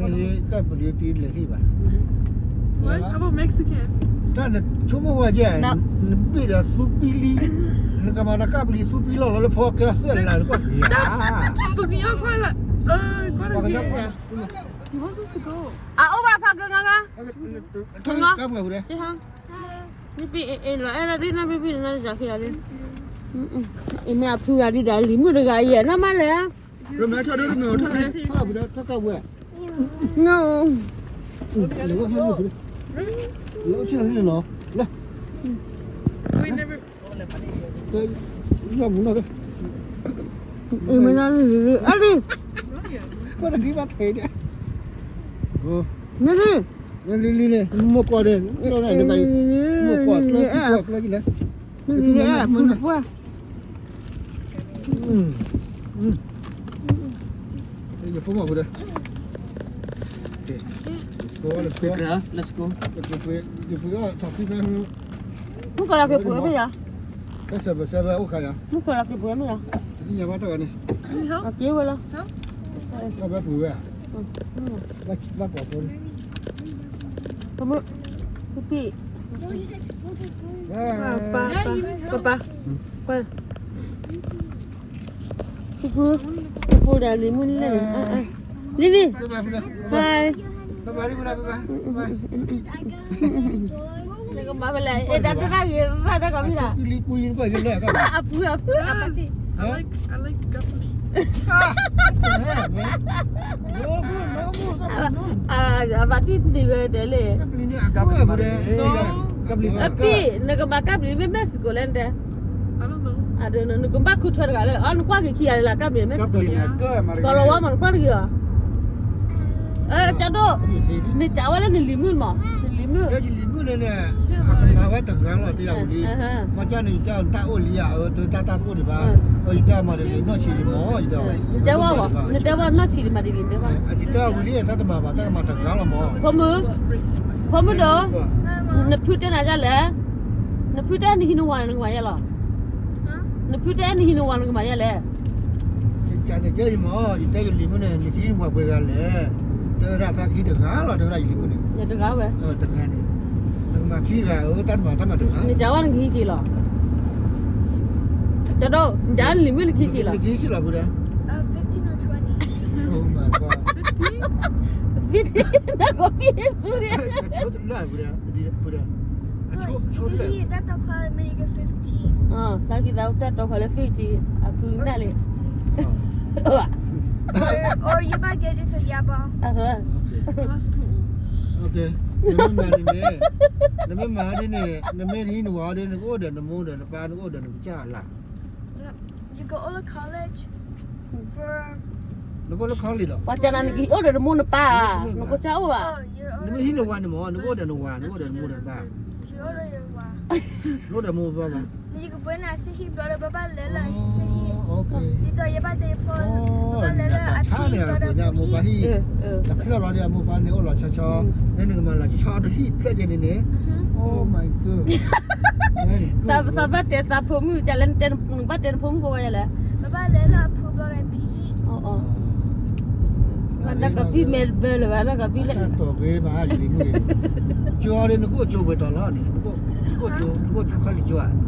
ကပလံၤတလဲၤထံၣ်ဘၣ်. What about Mexican? တၢ်နဆိကမိၣ်ဝဲကဲ, နဘ့ၣ်ဒီးသူပံလံ, နကမၤနကပလံၤသူပံလီၢ်လီၤလၢဖီကဲသူလၢ်နကီၢ်ပလံၤဧါ. ပကညီခွါလၢ, ပကညီခွါလၢ, He wants us to go. အအိၣ်ဘၣ်ဖးကငါဂါ, ကပှဲၤပူၤဒီး, မ့ၢ်ပ့ၤအ့ၣ်လီၤအဲၣ်ဒၣ်ဒ်နီၢ်မ့ၢ်ပ့ၤနီၢ်တၢ်ခံဂၤလံ. အမ့ၢ်အဖုဂၤဒ်ဒီးလံၤမုၣ်တဂၤအံၤ နီၢ်မးလဲၣ်. ရမဲထီၣ်ဒိၣ်ရမဲထီၣ်ဒိၣ်, ထီၣ်ကဝဲ, လၢဆ့ၣ်နီၤလံလီၤ, လၢ, မူနီၢ်, မူနီၢ်လံလံလံ, အလံ, ကွၢ်တဒံးဘၣ်ထဲဒဲး, မ့ၢ်လံ, လံလံန့ၣ် မိၢ်ကီၢ်ဒဲး, မိၢ်ကီၢ်ကျၢၢ်ကျၢၢ်လဲၣ်, ဖုတပှၢ်, ယဖိမီၤပူၤဒီး, ယဖိအီၣ်ထီၣ်ခံဖဲ, မုၣ်ကီၢ်လီၤက့ၤပှဲၤမ့ၢ်ယၤ, တၢ်စၢၤပၢၤစၢၤဝဲအိၣ်ခါယၤ, မုၣ်ကီၢ်လီၤက့ၤပှဲၤမ့ၢ်ယၤ, သ့ၣ်ညါဘၣ်တၢ်ဂၤန့ၣ်, အက့ဝဲလီၤ, ဘၣ်ပှဲၤဝဲ, ဘၣ်ကီၢ်ဖိန့ၣ်, ပမုၣ်, ပပံၣ်, ပပၢ်, ပပၢ်, ပပၢ်, ပပၢ်ဒီးလံၤမုၣ်န့ၣ်, လံလံ, hi, နကမၤဖဲလဲၣ်, အဲၣ်ဒၣ်တၢ်ဂ့ၤရၣ်တၢ်ကီမ့ၢ်ဒၣ်, အပူၤအပူၤအပူၤ, I like, I like ကပလံၤ, အဘၣ်တံၢ်တနံၤဝဲတဲလဲၣ်, အပံၣ် နကမၤကပလံၤမ့ၢ် Mexico လဲၣ်နတဲ, နကဘၣ်ခူၣ်ထွဲတဂၤလၢ အီ နကွၢ်က့ၤခံဂၤလၢ ကပလံၤ Mexico န့ၣ်, ကီၤလၤဝါမး နကွၢ်တဂ့ၤအီၤ, ကၠီဒိၣ်, နကးဝဲလၢနလံၤမုၣ်မး, နလံၤမုၣ်, လံၤမုၣ်န့ၣ်န့ၣ်, အကမၤဝဲတဂၤလီၤ တယၤဝံၤလံ, ဘၣ်ဆၣ်န့ၣ် ယတၢ်အိၣ်လံဧါ, တၢ်တၢ်တအိၣ်ဒံးဘၣ်, ယတၢ်မၤတဂ့ၤနီၢ်ဆံးလံမး, ယတၢ်, နတဲဝဲ, နတဲဝဲနီၢ်ဆံးလံမးဒ်လံ, နတဲဝဲ, ယတၢ်ဝံၤလံ တၢ်တမၤဘၣ် တၢ်ကမၤတဂၤလီၤမး, ဖိမုၣ်, ဖိမုၣ်ဒီး, နဖုတဲနၤဒ်လဲၣ်, နဖုတဲနဟံးနဝၤ နကမၤယဲလီၤ, နဖုတဲနဟံးနဝၤ နကမၤယဲလဲၣ်, န့ၣ်ကဲအံၤမး ယတဲယလံၤမုၣ်န့ၣ် နဟံးနဝၤပှဲၤဂၤလဲၣ်, တဲဝဲဒၣ်သးကဟံးတဂၤလီၤ တဲဝဲဒၣ်ယလံၤမုၣ်န့ၣ်, တဂၤဝဲ, တဂၤန့ၣ်, နကမၤခံဂၤဧၢ တၢ်တမၤတၢ်မၤတဂၤ, နကးဝဲနကဟံးဆံးလီၤ, ကၠီဒိၣ်, နကးနလံၤမုၣ်နကဟံးဆံးလီၤ, နကဟံးဆံးလီၤဖုဒီး, နကီၢ်ပံၣ်ဆူန့ၣ် တၢ်ခံသးတၢ်တီခွါလၢ fifteen, အဖုနၢ်လံ, နမ့ၢ်မၤဒ်န့ၣ်, နမ့ၢ်မၤဒ်န့ၣ် နမ့ၢ်ဟံးနဝၤဒီး နကအိၣ်ဒီးနမိၢ်ဒီးနပၢ် နကအိၣ်ဒီးနကစၢ်လၢ်, နကအိၣ်လၢ college လီၤ, ပှၤကနၤနကအိၣ်ဒီးနမိၢ်နပၢ်ဧါ, နကစၢ်အိၣ်ဧါ, နမ့ၢ်ဟံးနဝၤန့ၣ်မး နကအိၣ်ဒီးနဝၤ နကအိၣ်ဒီးနမိၢ်ဒီးနပၢ်, နအိၣ်ဒီးမိၢ်ပၢ်ဘၣ်, တဖျၢၣ်လီၤဒီးအမိၢ်ပၢ်ဟံၣ်, တဖျၢၣ်လီၤဒီးအမိၢ်ပၢ်န့ၣ်အိၣ်လီၤဆီဆီ, နနကမၤလီၤဆီဆီတဟံၣ်ဖျၢၣ်ကဲန့ၣ်န့ၣ်, oh my god, သးဘၣ်တဲသးဖိမုၣ် ကလဲၣ် နဘၣ်တဲနဖိမုၣ်ဖိဝဲလဲၣ်, နကပံၣ်မဲာ်ဘၢလၢၤဘၣ် နကပံၣ်လဲၣ်, ကၠီဒီး နကအိၣ်ကၠိပှဲၤတီၤလီၤန့ၣ်, နကအိၣ်ကၠိ နကအိၣ်ကၠိခီလံကၠိဧါ, န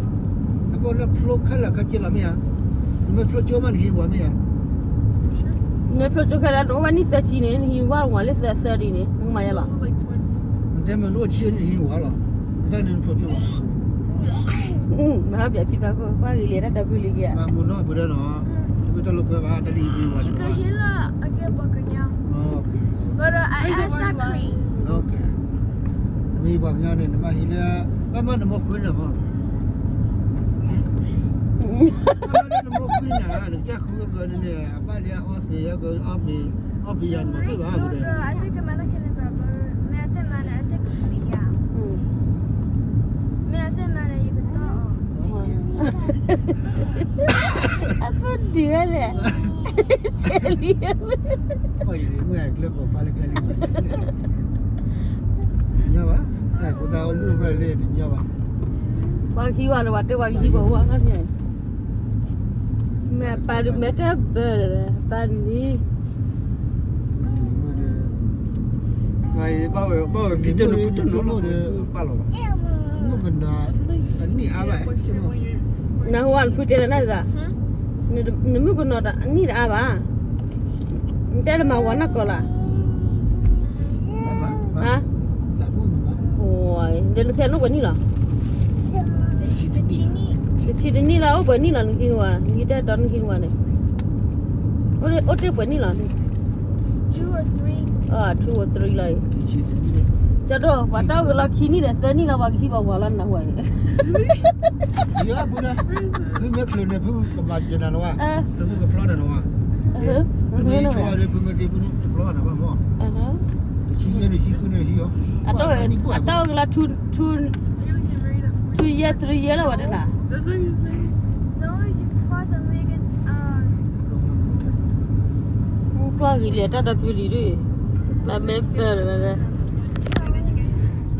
ကအိၣ်လၢဖျိခဲလၢာ်ခဲဆ့လီၤမ့ၢ်ဧါ, နမ့ၢ်ဖျိကၠိမး နဟံးဝၤမ့ၢ်ဧါ, နမ့ၢ်ဖျိကၠိခဲလၢာ် နအိၣ်ဝဲနံၣ်သၢဆံန့ၣ် နဟံးဝၤလၢသၢဆံန့ၣ် နကမၤယဲလီၤ, နတဲမ့ၢ်နအိၣ်ဆံနဟံးဝၤလီၤ, တၢ်န့ၣ်နဖျိကၠိဘၣ်, မၤဟဲပၠးဖံဖးခိၣ် ကွၢ်ဂ့ၤလံ တၢ်ဒီပုၢ်လံၤက့ၤ, မၤမူနီၢ်ပူၤဒီးနီၤ, တမ့ၢ်တၢ်လိာ်ကွဲဘၣ် တၢ်လံၤအံၤဝၤန့ၣ်, နမ့ၢ်ပှၤကညီန့ၣ် နဘၣ်ဟံးလၢ, ဘၣ်မ့ၢ်နမိၢ်ဃုနၤမး, ဘၣ်မ့ၢ်လၢနမိၢ်ဃုနၤ နကစၢ်ဃုအကန့ၣ် အဘၣ်လၢအအီသံးအက အီၣ်ပယၤန့ၣ်မၤသ့ဘၣ်, အဖိဒံးဝဲလဲၣ်, ကဲလံ, မ့ၢ်ကျဲပိာ်ပာ်လၢကျဲလံ, တညီဘၣ်, တၢ်ကိးတၢ်အိၣ်မုၣ်ဖဲလဲၣ်တညီဘၣ်, ပှၤကဟံးဝဲလၢပှၤတဲပှၤကဟံးပှၤဝဲခါန့ၣ်, မ့ၢ်ပၢ်ဒုးမဲာ်တဲဘၢလၢပၢ်နံၤ, ဘၣ်ဝဲ ဘၣ်ဝဲ ဖံတၢၢ်နဖုတၢၢ်နီၤ ပာ်လီၤဘၣ်. မုၣ်ကနီၤ အနံၣ်အါဘၣ်. နဟိဝဲနဖုတဲလၢနသး, နမုၣ်ကနီၤအနံၣ်တအါဘၣ်. နတဲတမၤဝၤနီၢ်ကီၢ်လီၤ. ဟါ, ဒီးနဖဲနအိၣ်ပှဲၤနံၣ်လီၤ. တဆံတနံၣ်လီၤ, အိၣ်ပှဲၤနံၣ်လီၤ နခံနဝၤ, နကတဲဒီးနခံနဝၤန့ၣ်, အိၣ်တ့ၢ်ပှဲၤနံၣ်လီၤ. Two or three လီၤအံၤ. ကၠီဒိၣ် ပှၤတၢ်အိၣ်ဂ့ၤလီၤခံနံၣ်ဒီးသၢနံၣ်လီၤ ပှၤကဟံးပှၤဝၤလီၤနဝၤအံၤ. ဖုမဲချုးန့ၣ် ဖုကမၤစၢၤနၤနဝၤ, ဖုကဖျီနၤနဝၤ, မ့ၢ်ဆိဒီး ဖုမ့ၢ်သ့ဖုတဖျီနၤဘၣ်မၢ်. တဆံယဲၢ်န့ၣ် ဆံဃုန့ၣ်ဟံးအီၤ, အတၢ်အိၣ်ဂ့ၤလီၤ two two year three year လီၤ ဝဲတနၤ. ကွၢ်ဂ့ၤလံ တၢ်ဒီဖုလံၤဒုး, အမ့ၢ်ပၢၢ်လီၤဝ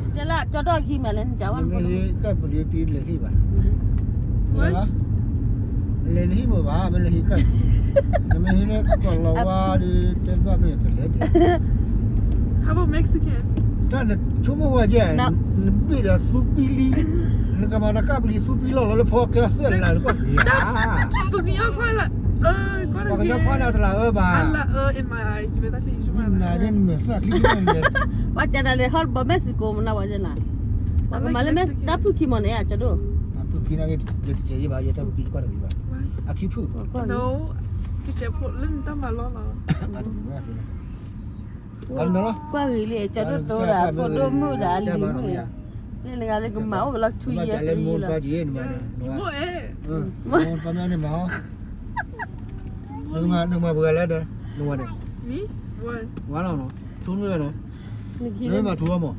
ဲ, တဲလၢကၠီဒိၣ်အခံမးလၢနကဝဲ, ကပလံၤတလဲၤဟံၣ်ဘၣ်, လဲၤနဟံၣ်မ့ၢ်ဘၣ် မ့ၢ်လဲၤဟံၣ်ကၢ်, နမ့ၢ်ဟံၣ်လၢကီၢ်လီၤဝါဒီး တဲဘၣ်မ့ၢ်တလဲၤဒံး. How about Mexican? တၢ်နဆိကမိၣ်ဝဲကဲ, နဘ့ၣ်ဒီးသူပံလံ, နကမၤနကပလံၤသူပံလီၤလီၤလၢဖီကဲသ့ၣ်လၢနကီၢ်ပလံၤဧါ. ပှၤကညီခွါနၤတလးအၢဘၣ်, နၤဒ်နမဲာ်သၣ်ချံခံန့ၣ်, ပှၤကနၤလဲၤဟီၣ်ဘီမ့ၢ်စကိးမနၤဝဲကနၤ, ပှၤကမၤလၢမ့ၢ်တၢ်ဖုၣ်ခံမီၤန့ၣ် ကၠီဒိၣ်, တၢ်ဖုၣ်ခံန့ၣ် ယတကဲၤယဘၣ် ယတၢ်ဖုၣ်ခံယကွၢ်တဂ့ၤဘၣ်, အခံဖုၣ်, လၢနတၢ်မၤလီၤလီၤ. ကွၢ်ဂ့ၤလံ ကၠီဒိၣ်တိၤဒၣ် ဖိဒိၣ်မုၣ်ဒၣ်လံၤမုၣ်, န့ၣ်နဂၤလၢကမၤအိၣ်ကလီၤ two year three year လီၤ. နမၤပှဲၤဂၤလၢဒီး နဝၤန့ၣ်, ဝၤလီၤနီၤ, ထူမ့ၢ်နီၤ, နမ့ၢ်မၤထူအီၤမး,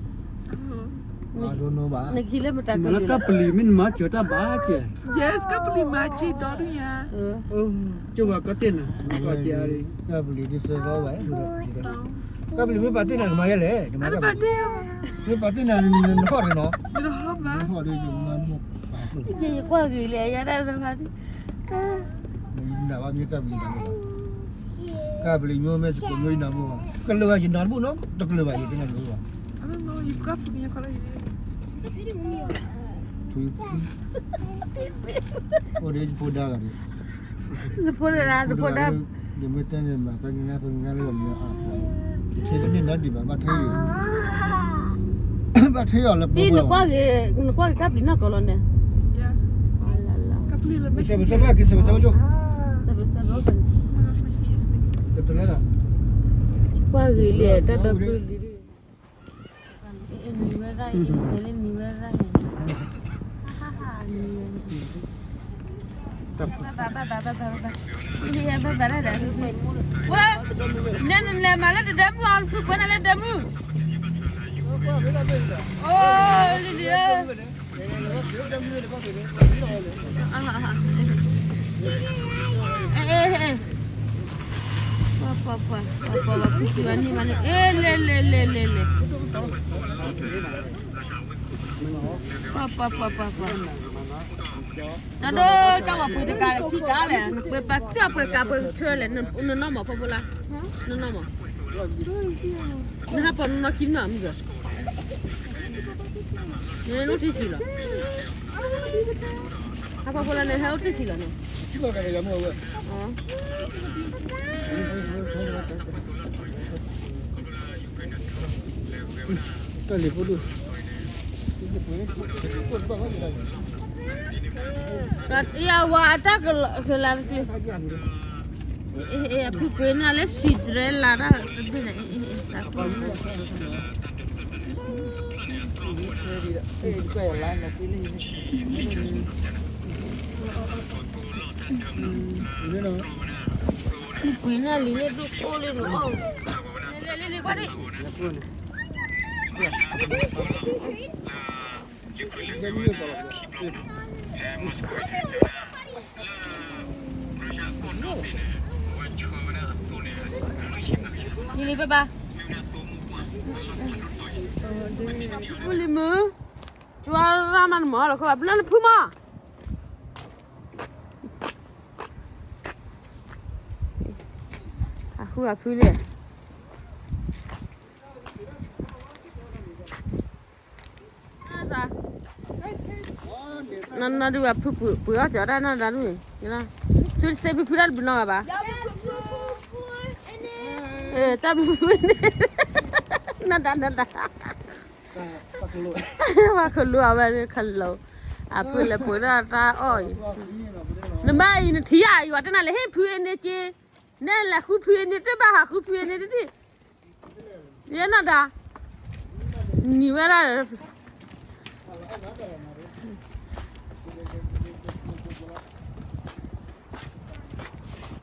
နခံလၢမတၤကပလံၤမ့ၢ်နမၤစၢၤတၢ်ဘၣ်ကဲ, ကပလံၤမၤစၢၤဒီဒုညါ, ကၠိဘၣ်ကီၢ်တ့ၢ်နၤ, ကပလံၤဒ်သိးသိးဘၣ်, ကပလံၤမ့ၢ်ပာ်တ့ၢ်နၤ နမၤယဲလဲၣ်, မ့ၢ်ပာ်တ့ၢ်နၤ နဟီၣ်ဒီးနီၤ, ယကွၢ်ဂ့ၤလံ ယၤဒၣ်တဖၣ်, နဘၣ်မ့ၢ်ကပလံၤနၤမ့ၢ်ဘၣ်, ကပလံၤညိမ့ၢ်စကိးညိနၤမ့ၢ်ဘၣ်, ကလၢၤဘၣ်ယနၤတဘူၣ်နီၤ တကလၢၤဘၣ်ယကနၣ်မ့ၢ်ဘၣ်, အိၣ်ဒီးယဖိဒါဂၤဒီး, နဖိဒါဂၤဒီး, ယမ့ၢ်တဲန့ၣ်မး ပှၤကညီ ပှၤကညီလၢဂီၢ်မ့ၢ်အါ, ယထဲတန့ၢ်နီတဒံးဘၣ် ဘၣ်ထဲအီၤ, ဘၣ်ထဲအီၤလၢပှၤ, နကွၢ်ဂ့ၤကပလံၤနီၢ်ကီၢ်လီၤန့ၣ်, စဲးပစဲးဘၣ်က့ၤ စဲးပစဲးဘၣ်ဆိ, ကတလဲလီၤ, ကွၢ်ဂ့ၤလံ တၢ်ဒီဖုလံၤ, နံၤဝဲဒၣ်အံၤ နံၤဝဲဒၣ်အံၤ, ဝဲ, နလဲၤမၤလၢတဒၢမုၢ်အီၤ ဖုကွဲနၤလၢဒၢမုၢ်, အိၣ်လံလံဧၢ, ပှၤပှၤပှၤ ပှၤပှၤပှၤ ဖုစံးဘၣ်န့ၢ်ဘၣ်န့ၣ် အ့ လဲၤလဲၤလဲၤလဲၤလဲၤ, ပှၤပှၤပှၤပှၤပှၤ, တၢ်ဒိၣ်တၢ်ဝဲပှ့ၤတကးလၢခံကါလဲၣ်, နပှ့ၤပာ်သ့ၣ်အီၤပှ့ၤကးပှ့ၤကထၢလဲၣ်, နနီၢ်မးဖီဖိလၢ, နနီၢ်မး, နဟးပှၤနနီၢ်ခံနီၢ်မုၢ်, နနီၢ်ထံဆံးလီၤ, ဟးပှၤဖိလၢနဟဲအိၣ်ထံဆံးလီၤန့ၣ်, တၢ်လံၤဖိဒိၣ်, အဝၤအတၢ်ကလၤတက့ၢ်, အဖုပှ့ၤနၤလၢစံးတြဲၤလၢတၢ်တဘ့ၣ်န့ၣ်, ဖုပှ့ၤနၤလံလၢဒိၣ်ကိၢ်လၢနအီၣ်, လံလံလံကွၢ်ဒံး, လံလံဘၣ်ဘၣ်, အိၣ်လံမုၢ်, ကၠွါရၣ်မးနမၤလီၤခီဘၣ် ဘျီနဖုမး, အဃုအဖုလဲၣ်. နီၢ်နီၢ်ဒုးဝဲဖုပှ့ၤအီၣ်စၢၤတၢ်နီၢ်ဒုး, သုတစ့ဖုဖုတၢ်တဘျုးနီၢ်ဝဲဘၣ်, တၢ်ဘျုးဖုန့ၣ်, နီၢ်ဒၣ်နီၢ်ဒၣ်, ပှၤခလိအဝဲခလိ, အဖုလဲၤပှ့ၤဒၣ်တၢ်အီၣ်အံၤ, နမ့ၢ်အံၤနထံၣ်ဧါ ယွၤတဲနၤလၢဟ့ၣ်ဖုအ့န့ၣ်, က့, နဲလဲၤဃုဖုအ့န့ၣ် တဘၣ်ဟးဃုဖုအ့န့ၣ်တထံၣ်, ယဲနီၢ်ဒၣ်, နံၤဝဲဒၣ်,